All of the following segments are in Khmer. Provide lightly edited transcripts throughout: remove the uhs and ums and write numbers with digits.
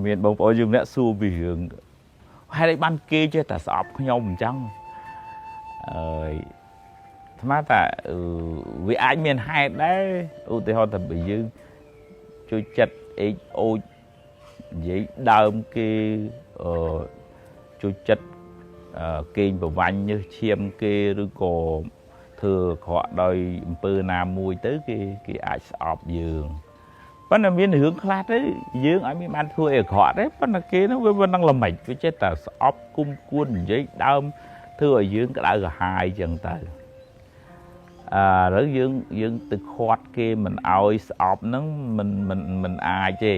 មានបងប្អូនយើងម្នាក់សួរពីរឿងហេតុអីបានគេចេះតែស្អប់ខ្ញុំអញ្ចឹងអើយអាត្មាថាវាអាចមានហេតុដែរឧទាហរណ៍ថាបើយើងជួយចិត្តអេកអូចនិយាយដើមគេអឺជួយចិត្តគេងប្រវាញ់ញើសឈាមគេឬក៏ធ្វើអាក្រក់ដោយអំពើណាមួយទៅគេអាចស្អប់យើងប៉ុន្តែមានរឿងខ្លះទៅយើងអត់មានបានធ្វើអីអាក្រក់ទេប៉ុន្តែគេនោះវាមិនដឹងល្មិចវាចេះតែស្អប់គុំគួននិយាយដើមធ្វើឲ្យយើងក្តៅក្រហាយចឹងទៅអឺឥឡូវយើងទៅខាត់គេមិនឲ្យស្អប់ហ្នឹងមិនមិនមិនអាចទេ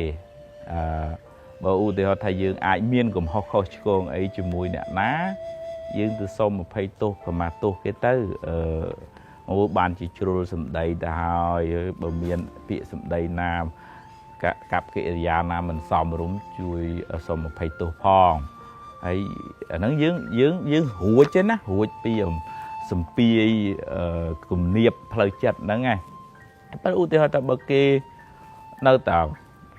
អឺបើឧទាហរណ៍ថាយើងអាចមានកំហុសខុសឆ្គងអីជាមួយអ្នកណាយើងទៅសុំអភ័យទោសខមាទោសគេទៅអឺអូបានជាជ្រុលសម្ដីទៅហើយបើមានពាក្យសម្ដីណាកັບកិរិយាណាមិនសមរម្យជួយសុំអភ័យទោសផងហើយអាហ្នឹងយើងយើងយើងរួចទេណារួចពីសំពាយគំនាបផ្លូវចិត្តហ្នឹងឯងប៉ុន្តែឧទាហរណ៍ថាបើគេនៅតែ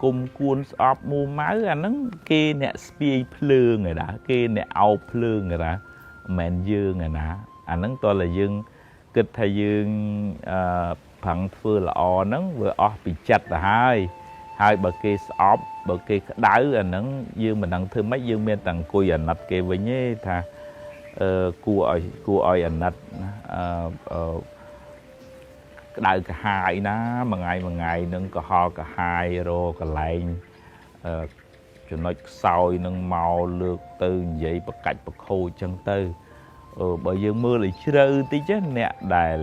គុំគួនស្អប់មួម៉ៅអាហ្នឹងគេអ្នកស្ពាយភ្លើងឯណាគេអ្នកអោបភ្លើងឯណាមិនមែនយើងឯណាអាហ្នឹងតើតែយើងគិតថាយើងអឺប្រឹងធ្វើល្អហ្នឹងវាអស់ពីចិត្តទៅហើយហើយបើគេស្អប់បើគេក្តៅអាហ្នឹងយើងមិនដឹងធ្វើម៉េចយើងមានតែអង្គុយអាណិតគេវិញទេថាអឺគួរឲ្យអាណិតណាអឺក្តៅក្រហាយណាមួយថ្ងៃមួយថ្ងៃនឹងកុហកក្រហាយរកន្លែងចំណុចខ្សោយនឹងមកលើកទៅនិយាយបកាច់បខូចចឹងទៅបើយើងមើលឲ្យជ្រៅតិចអ្នកដែល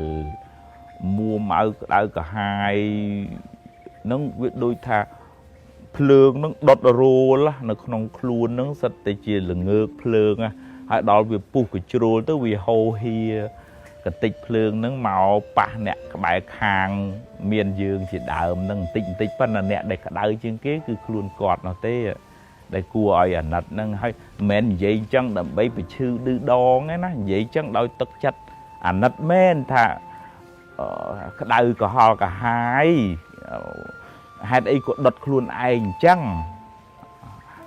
មួម៉ៅក្តៅក្រហាយនឹងវាដូចថាភ្លើងនឹងដុតរោលនៅក្នុងខ្លួននឹងសិតតែជាល្ងើកភ្លើងហើយដល់វាពុះកជ្រុលទៅវាហូរហៀកតិចភ្លើងនឹងមកប៉ះអ្នកក្បែរខាងមានយើងជាដើមនឹងបន្តិចបន្តិចប៉ុន្តែអ្នកដែលក្តៅជាងគេគឺខ្លួនគាត់នោះទេដែលគួរឲ្យអាណិតនឹងហើយមិនមែននិយាយអញ្ចឹងដើម្បីបញ្ឈឺឌឺដងទេណានិយាយអញ្ចឹងដោយទឹកចិត្តអាណិតមែនថាក្តៅក្រហល់ក្រហាយហេតុអីក៏ដុតខ្លួនឯងអញ្ចឹង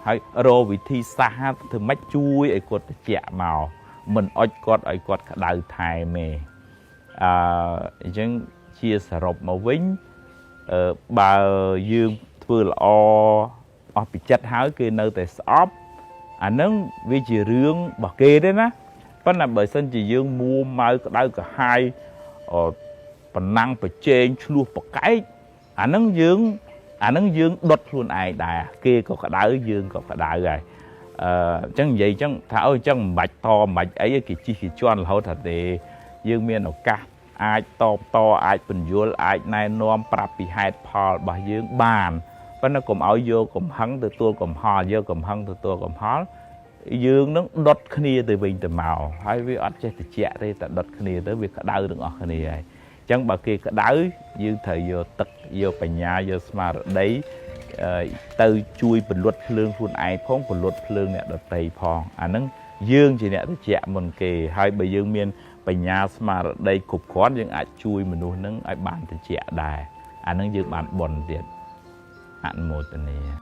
ហើយរកវិធីសាស្ត្រធ្វើម៉េចជួយឲ្យគាត់ត្រជាក់មកមិនអុចគាត់ឲ្យគាត់ក្តៅថែមទេអញ្ចឹងជាសរុបមកវិញបើយើងធ្វើល្អអស់ពីចិត្តហើយគេនៅតែស្អប់អាហ្នឹងវាជារឿងរបស់គេទេណាប៉ុន្តែបើសិនជាយើងមួម៉ៅក្តៅក្រហាយប៉ុណ្ណឹងប្រជែងឆ្លោះប្រកែកអាហ្នឹងយើងដុតខ្លួនឯងដែរគេក៏ក្តៅយើងក៏ក្តៅដែរអញ្ចឹងនិយាយអញ្ចឹងថាអូអញ្ចឹងមិនបាច់តមិនបាច់អីគេជិះគេជន់រហូតថាទេយើងមានឱកាសអាចតបតអាចពន្យល់អាចណែនាំប្រាប់ពីហេតុផលរបស់យើងបានប៉ុន្តែកុំឲ្យយកកំហឹងទទួលកំហល់យកកំហឹងទទួលកំហល់យើងនឹងដុតគ្នាទៅវិញទៅមកហើយវាអត់ចេះតិចទេតែដុតគ្នាទៅវាក្តៅទាំងអស់គ្នាហើយអញ្ចឹងបើគេក្តៅយើងត្រូវយកទឹកយកបញ្ញាយកស្មារតីទៅជួយពន្លត់ភ្លើងខ្លួនឯងផងពន្លត់ភ្លើងអ្នកដទៃផងអាហ្នឹងយើងជាអ្នកតិចមុនគេហើយបើយើងមានបញ្ញាស្មារតីគ្រប់គ្រាន់យើងអាចជួយមនុស្សហ្នឹងឲ្យបានតិចដែរអាហ្នឹងយើងបានបុណ្យទៀតអនុមោទនា។